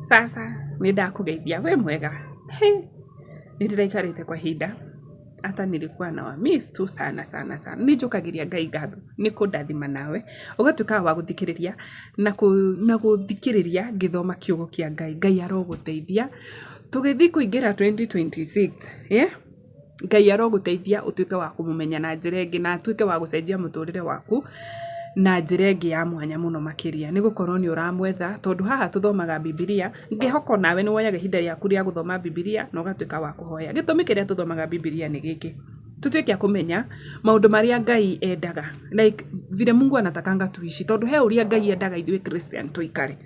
Sasa nĩ ndakũgeithia wĩ mwega? Hĩ, nĩ ndĩraikarĩte kwa ihinda hata nilikuwa na wa miss tu sana sana sana. Nĩ njũkagĩria Ngai ngatho nĩ kũndathima nawe ũgatuĩka wa gũthikĩrĩria na gũthikĩrĩria ngĩthoma kiugo kĩa Ngai. Ngai arogũteithia tũgĩthiĩ kũingĩra 2026, yeah? Ngai arogũteithia ũtuĩke wa kũmũmenya na njĩra ĩngĩ na atuĩke wa gũcenjia mũtũrĩre waku na njĩra ĩngĩ ya mwanya mũno makĩria. Nĩ gũkorwo nĩ ũramwetha tondũ haha tũthomaga Bibilia, ngĩhoka onawe nĩ woyaga ihinda rĩaku rĩa gũthoma Bibilia na ũgatuĩka wa kũhoya. Gĩtũmi kĩrĩa tũthomaga Bibilia nĩ gĩkĩ, tũtuĩke a kũmenya maũndũ marĩa Ngai endaga, like vile Mungu anatakanga tuishi, tondũ he ũrĩa Ngai endaga ithuĩ Christian tũikare.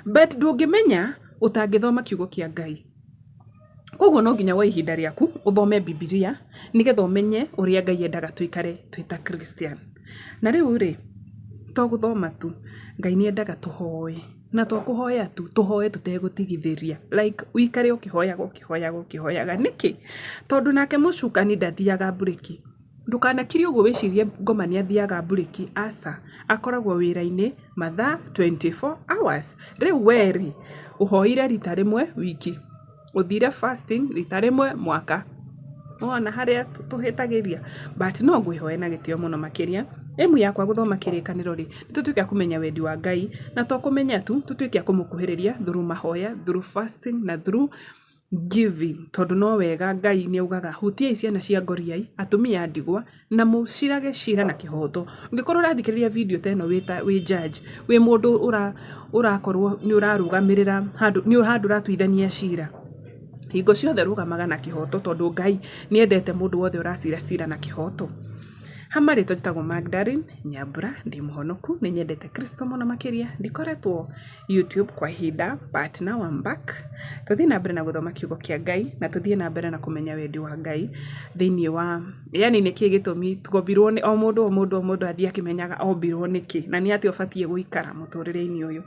But ndũngĩmenya ũtangĩthoma kiugo kĩa Ngai. Koguo no nginya woe ihinda rĩaku ũthome Bibilia nĩgetha ũmenye ũrĩa Ngai endaga tũikare twĩ ta Christian. Na rĩu rĩ, to gũthoma tu, Ngai nĩ endaga tũhoe. Na to kũhoya tu, tũhoe tũtegũtigithĩria. Like ũikare ũkĩhoyaga ũkĩhoyaga ũkĩhoyaga. Nĩkĩ? Tondũ nake mũcukani ndathiaga mburĩki. Ndũkanakire ũguo wĩcirie ngoma nĩ athiaga mburĩki, aca. Akoragwo wĩra-inĩ mathaa 24 hours. Rĩu we rĩ, ũhoire rita rĩmwe wiki, ũthire fasting rita rĩmwe mwaka. Nĩwona harĩa tũhĩtagĩria? But no ngwĩhoe na gĩtĩo mũno makĩria, aim yakwa gũthoma kĩrĩkanĩro rĩ, nĩ tũtuĩke a kũmenya wendi wa Ngai, na to kũmenya tu, tũtuĩke a kũmũkuhĩrĩria through mahoya, through fasting na through giving, tondũ no wega Ngai nĩ augaga hutiai ciana cia ngoriai, atumia a ndigwa na mũcirage cira na kĩhoto. Ũngĩkorwo ũrathikĩrĩria video ta ĩno wĩ ta wĩ judge, wĩ mũndũ ũrakorwo nĩ ũrarũgamĩrĩra handũ nĩ handũ ũratuithania cira, hingo ciothe rũgamaga na kĩhoto tondũ Ngai nĩ endete mũndũ wothe ũracira cira na kĩhoto. Ha marĩtwa njĩtagwo Magdalene Nyambura, ndĩ mũhonoku, nĩ nyendete Kristo mũno makĩria, ndikoretwo YouTube kwa ihinda but now I'm back. Tũthiĩ na mbere na gũthoma kiugo kĩa Ngai na tũthiĩ na mbere na kũmenya wendi wa Ngai thĩinĩ wa yani nĩkĩ gĩtũmi twombirwo nĩ o mũndũ o mũndũ o mũndũ athiĩ akĩmenyaga ombirwo nĩkĩ na nĩ atĩa ũbatiĩ gũikara mũtũrĩre-inĩ ũyũ.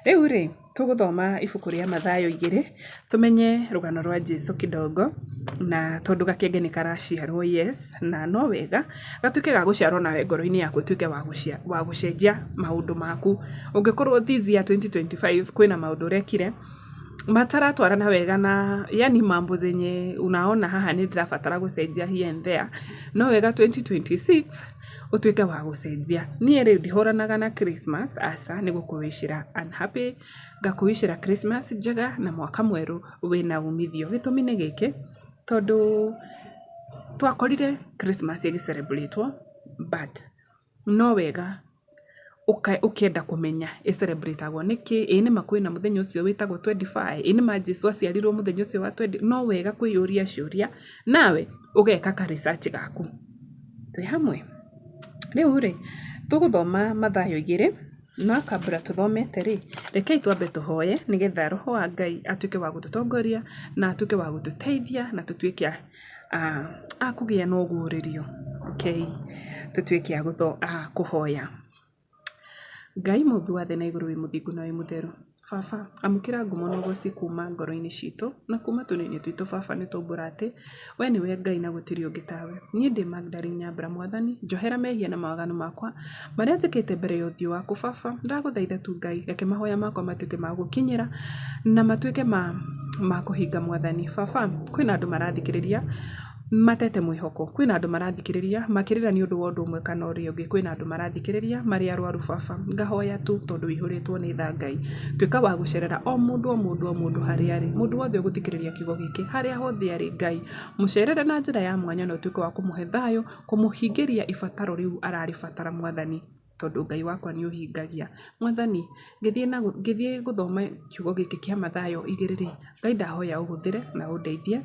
Rĩu rĩ, tũgũthoma ibuku rĩa Mathayo 2 tũmenye rũgano rwa Jesu kidogo na tondũ gakenge nĩ karaciarwo, yes, na no wega gatuĩke ga gũciarwo nawe ngoro-inĩ yaku ũtuĩke wa gũcenjia maũndũ maku. Ũngĩkorwo this year 2025 kwĩna maũndũ ũrekire mataratwarana wega na yani mambo zenye unaona haha nĩ ndĩrabatara gũcenjia here and there, no wega 2026 ũtuĩke wa gũcenjia. Niĩ rĩ, ndihũranaga na Christmas, aca, nĩ gũkũwĩcĩra unhappy, ngakũwĩcĩra Christmas njega na mwaka mwerũ wĩna umithio. Gĩtũmi nĩ gĩkĩ, tondũ twakorire Christmas ĩgĩ celebrate wo but no wega ũkenda kũmenya ĩ celebrate agwo nĩkĩ, ĩ nĩma kwĩna mũthenya ũcio wĩtagwo 25, ĩ nĩma Jesu aciarirwo mũthenya ũcio wa 20, no wega kwĩyũria ciũria nawe ũgeka ka research gaku. Twĩ hamwe? Rĩu rĩ, tũgũthoma Mathayo 2, no kabla tũthomete rĩ, rekei twambe tũhoye nĩgetha roho wa Ngai atuĩke wa gũtũtongoria na atuĩke wa gũtũteithia na tũtuĩke a kũgĩa na ũguũrĩrio. Rekei tũtuĩke a kũhoya. Ngai mũmbi wa thĩ na igũrũ, wĩ mũthingu na wĩ mũtheru. Baba, amũkĩra ngumo na ũgoci kuma ngoro-inĩ citũ na kuma tũnua-inĩ twitũ. Baba, nĩ twaumbũra atĩ we nĩwe Ngai na gũtirĩ ũngĩ tawe. Niĩ ndĩ Magdalene Nyambura, Mwathani, njohera mehia na mawaganu makwa marĩa njĩkĩte mbere ya ũthiũ waku. Baba, ndagũthaitha tu Ngai, reke mahoya makwa matuĩke ma gũkinyĩra na matuĩke ma kũhinga, Mwathani. Baba, kwĩna andũ marathikĩrĩria matete mwĩhoko, kwĩna andũ marathikĩrĩria makĩrĩra nĩ ũndũ wa ũndũ ũmwe kana ũrĩa ũngĩ, kwĩna andũ marathikĩrĩria marĩ arwaru. Baba, ngahoya tu tondũ wĩihũrĩtwo nĩ tha, Ngai, tuĩka wa gũcerera o mũndũ o mũndũ o mũndũ harĩa arĩ, mũndũ wothe ũgũthikĩrĩria kiugo gĩkĩ harĩa hothe arĩ, Ngai mũcerere na njĩra ya mwanya na ũtuĩke wa kũmũhe thayũ, kũmũhingĩria ibataro rĩu ararĩbatara, Mwathani, tondũ Ngai wakwa nĩ ũhingagia. Mwathani, ngĩthiĩ gũthoma kiugo gĩkĩ kĩa Mathayo 2 rĩ, Ngai ndahoya ũhũthĩre na ũndeithie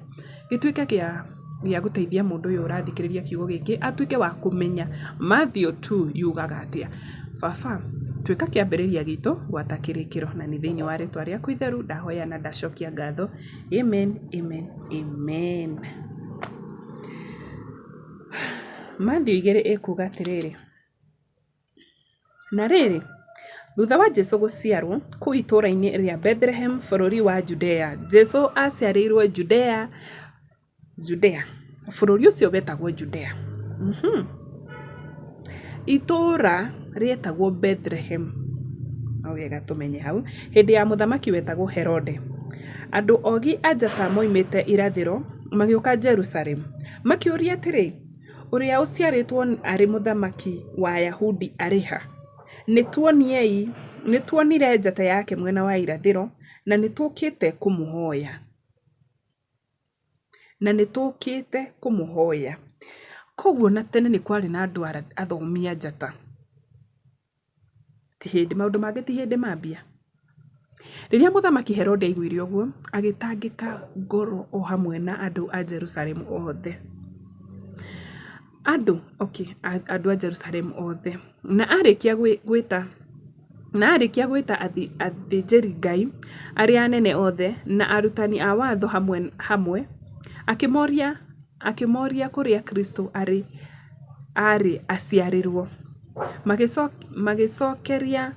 gĩtuĩke gĩa gũteithia mũndũ ũyũ ũrathikĩrĩria kiugo gĩkĩ atuĩke wa kũmenya Matthew 2 yugaga atĩa. Baba, tuĩka kĩambĩrĩria gitũ gwata kĩrĩkĩro, na nĩ thĩinĩ wa rĩtwa rĩaku itheru ndahoya na ndacokia ngatho. Amen, amen, amen. Matthew 2 ĩkuga atĩrĩrĩ, na rĩrĩ, thutha wa Jesu gũciarwo kũu itũũra-inĩ rĩa Bethlehem bũrũri wa Judea, Jesu aciarĩirwo Judea, Judea, bũrũri ũcio wetagwo Judea. Itũũra rĩetagwo Bethlehem, no wega tũmenye hau, hĩndĩ ya mũthamaki wetagwo Herode. Andũ ogĩ a njata moimĩte irathĩro magĩũka Jerusalemu, makĩũria atĩrĩ, Ũrĩa ũciarĩtwo arĩ Mũthamaki wa Ayahudi arĩ ha? Nĩ tuonire njata yake mwena wa irathĩro, na nĩ tũũkĩte kũmũhoya. Na nĩ tũũkĩte kũmũhoya. Koguo na tene nĩ kwarĩ na andũ athomi a njata. Ti hĩndĩ maũndũ mangĩ ti hĩndĩ mambia. Rĩrĩa Mũthamaki Herode aiguire ũguo, agĩtangĩka ngoro o hamwe na andũ a Jerusalemu othe. Andũ, okay, andũ a Jerusalemu othe. Na arĩkia gwĩta na arĩkia gwĩta athĩnjĩri Ngai arĩa anene othe na arutani a watho hamwe, hamwe akĩmoria akĩmoria kũrĩa Kristo arĩ arĩ aciarĩrwo. Magĩcokeria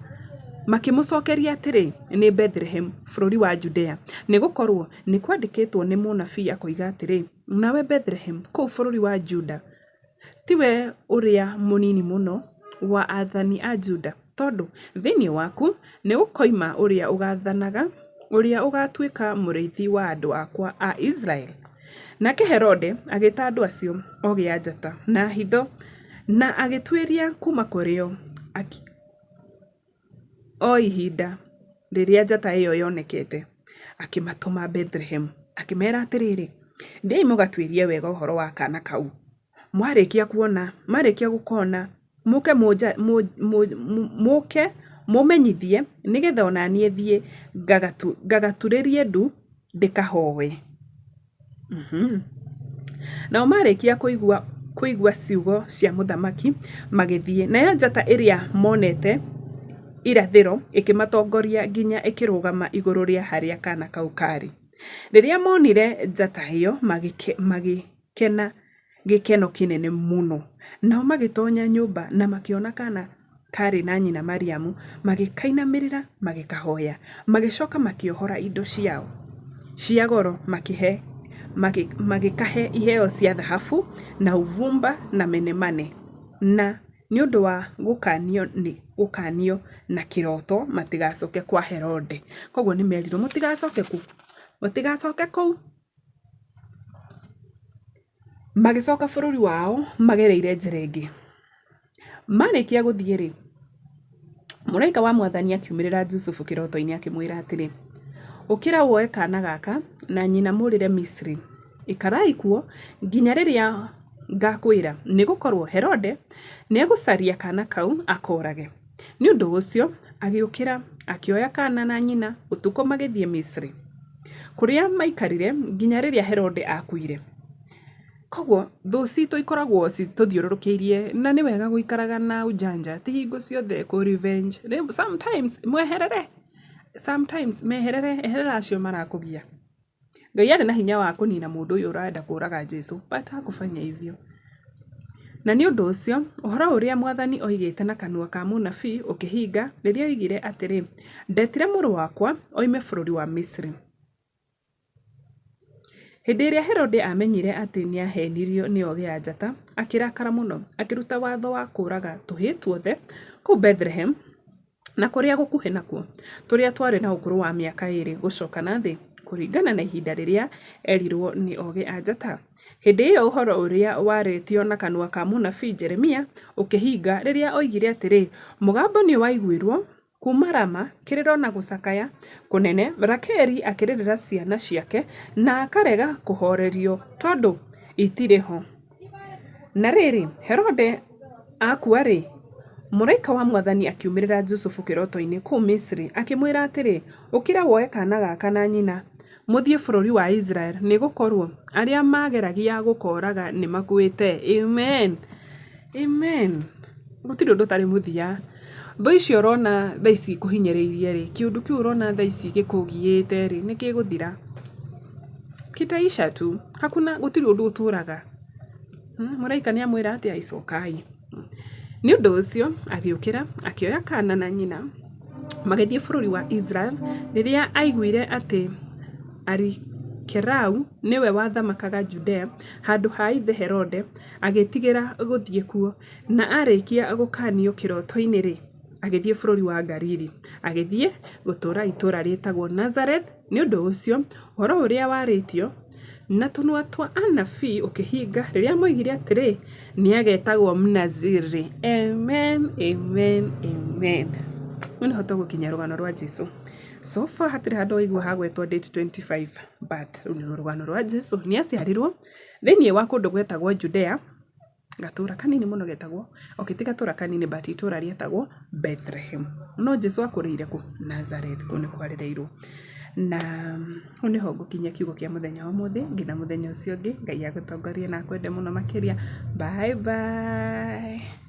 makĩmũcokeria atĩrĩ, nĩ Bethlehem bũrũri wa Judea, nĩ gũkorwo nĩ kwandĩkĩtwo nĩ mũnabii akoiga atĩrĩ, nawe Bethlehem kũu bũrũri wa Juda, tiwe ũrĩa mũnini mũno wa athani a Juda, tondũ thĩinĩ waku nĩ gũkoima ũrĩa ũgaathanaga, ũrĩa ũgaatuĩka mũrĩithi wa andũ akwa a Israel. Nake Herode agĩta andũ acio ogĩ a njata na hitho na agĩtuĩria kuuma kũrĩ o o ihinda rĩrĩa njata ĩyo yonekete, akĩmatũma Bethlehem, akĩmeera atĩrĩrĩ, Thiĩi mũgatuĩrie wega ũhoro wa kaana kau. Mwarĩkia kuona, marĩkia gũkona, mũke mũke mũmenyithie nĩgetha o na niĩ thiĩ ngagaturĩrie ndu ndĩkahoe. Nao marĩkia kũigua kũigua ciugo cia mũthamaki magĩthiĩ, nayo njata ĩrĩa monete irathĩro ĩkĩmatongoria nginya ĩkĩrũgama igũrũ rĩa harĩa kaana kau karĩ. Rĩrĩa monire njata ĩyo magĩkena gĩkeno kĩnene mũno. Nao magĩtonya nyũmba na makĩona kaana karĩ na nyina Mariamu, magĩkainamĩrĩra magĩkahoya. Magĩcoka makĩohora indo ciao cia goro makĩhe magĩkahe iheo cia thahabu na ũvumba na menemane. Na nĩ ũndũ wa gũkanio nĩ gũkanio na kĩroto matigacoke kwa Herode. Koguo nĩ merirwo mũtigacoke kũu, mũtigacoke kũu. Magĩcoka bũrũri wao magereire njĩra ĩngĩ. Marĩkia gũthiĩ-rĩ, mũraika wa mwathani akiumĩrĩra Jusufu kĩroto-inĩ akĩmwĩra atĩrĩ, ũkĩra woe kaana gaka na nyina mũrĩre Misiri. Ikarai kuo nginya rĩrĩa ngakwĩra, nĩ gũkorwo Herode nĩegũcaria kaana kau akoorage. Nĩ ũndũ ũcio agĩũkĩra, akĩoya kaana na nyina ũtukũ magĩthiĩ Misiri, kũrĩa maikarire nginya rĩrĩa Herode aakuire. Koguo thũ citũ ikoragwo citũthiũrũrũkĩirie na nĩ wega gũikaraga na ujanja, ti hingo ciothe kũ revenge. Sometimes mweherere, sometimes meherere, eherera acio marakũgia. Ngai arĩ na hinya wa kũnina mũndũ ũyũ ũrenda kũraga Jesu, but hakufanya hivyo. Na nĩ ũndũ ũcio, ũhoro ũrĩa Mwathani oigĩte na kanua ka mũnabii ũkĩhinga, rĩrĩa oigire atĩrĩ, Ndetire mũrũ wakwa oime bũrũri wa Misiri. Hĩndĩ ĩrĩa Herode aamenyire atĩ nĩaheenirio nĩ ogĩ a njata, akĩrakara mũno, akĩruta watho wa kũũraga tũhĩĩ tuothe kũu Bethlehem na kũrĩa gũkuhĩ nakuo, tũrĩa twarĩ na ũkũrũ wa mĩaka ĩĩrĩ gũcoka na thĩ, kũringana na ihinda rĩrĩa eerirwo nĩ ogĩ a njata. Hĩndĩ ĩyo ũhoro ũrĩa waarĩtio na kanua ka mũnabii Jeremia ũkĩhinga, rĩrĩa oigire atĩrĩ, Mũgambo nĩwaiguirwo kuuma Rama, kĩrĩro na gũcakaya kũnene, Rakeli akĩrĩrĩra ciana ciake na akarega kũhoorerio tondũ itirĩ ho. Na rĩrĩ, Herode akua-rĩ, mũraika wa Mwathani akiumĩrĩra Jusufu kĩroto-inĩ kũu Misiri, akĩmwĩra atĩrĩ, Ũkĩra woe kaana gaka na nyina, mũthiĩ bũrũri wa Israel, nĩ gũkorwo arĩa maageragia gũkooraga nĩ makuĩte. Amen. Amen. Gũtirĩ ũndũ ũtarĩ mũthia. Thũ icio ũrona thaa ici ikũhinyĩrĩirie rĩ, kĩũndũ kĩu ũrona thaa ici gĩkũgiĩte rĩ, nĩ gĩgũthira. Kitaisha tu. Hakuna, gũtirĩ ũndũ ũtũraga. Mũraika nĩ amwĩra atĩa? Icokai. Nĩ ũndũ ũcio agĩũkĩra, akĩoya kaana na nyina, magĩthiĩ bũrũri wa Israel. Rĩrĩa aiguire atĩ Arikerau nĩwe wathamakaga Judea handũ ha ithe Herode, agĩĩtigĩra gũthiĩ kuo. Na aarĩkia gũkaanio kĩroto-inĩ-rĩ, Agĩthiĩ bũrũri wa Galili, agĩthiĩ gũtũũra itũũra rĩtagwo Nazareth. Nĩ ũndũ ũcio, ũhoro ũrĩa warĩtio na tũnua twa anabii ũkĩhinga rĩrĩa moigire atĩrĩ, nĩ agetagwo Mnaziri. Amen, amen, amen. Rĩu nĩho tũgũkinyia rũgano rwa Jesu. So far hatirĩ handũ waigua hagwetwo date 25, but rũu nĩ rũgano rwa Jesu. Nĩ aciarirwo thĩinĩ wa kũndũ gwetagwo Judea, gatũra kanini mũno getagwo, okay ti gatũra kanini but itũra rĩetagwo Bethlehem. No Jesu akũrĩire kũ? Nazareth, kũu nĩkuo arereirwo. Na hau nĩho ngũkinyia kiugo kĩa mũthenya wa ũmũthĩ, nginya mũthenya ũcio ũngĩ, Ngai agũtongorie na akwende mũno makĩria. Bye bye.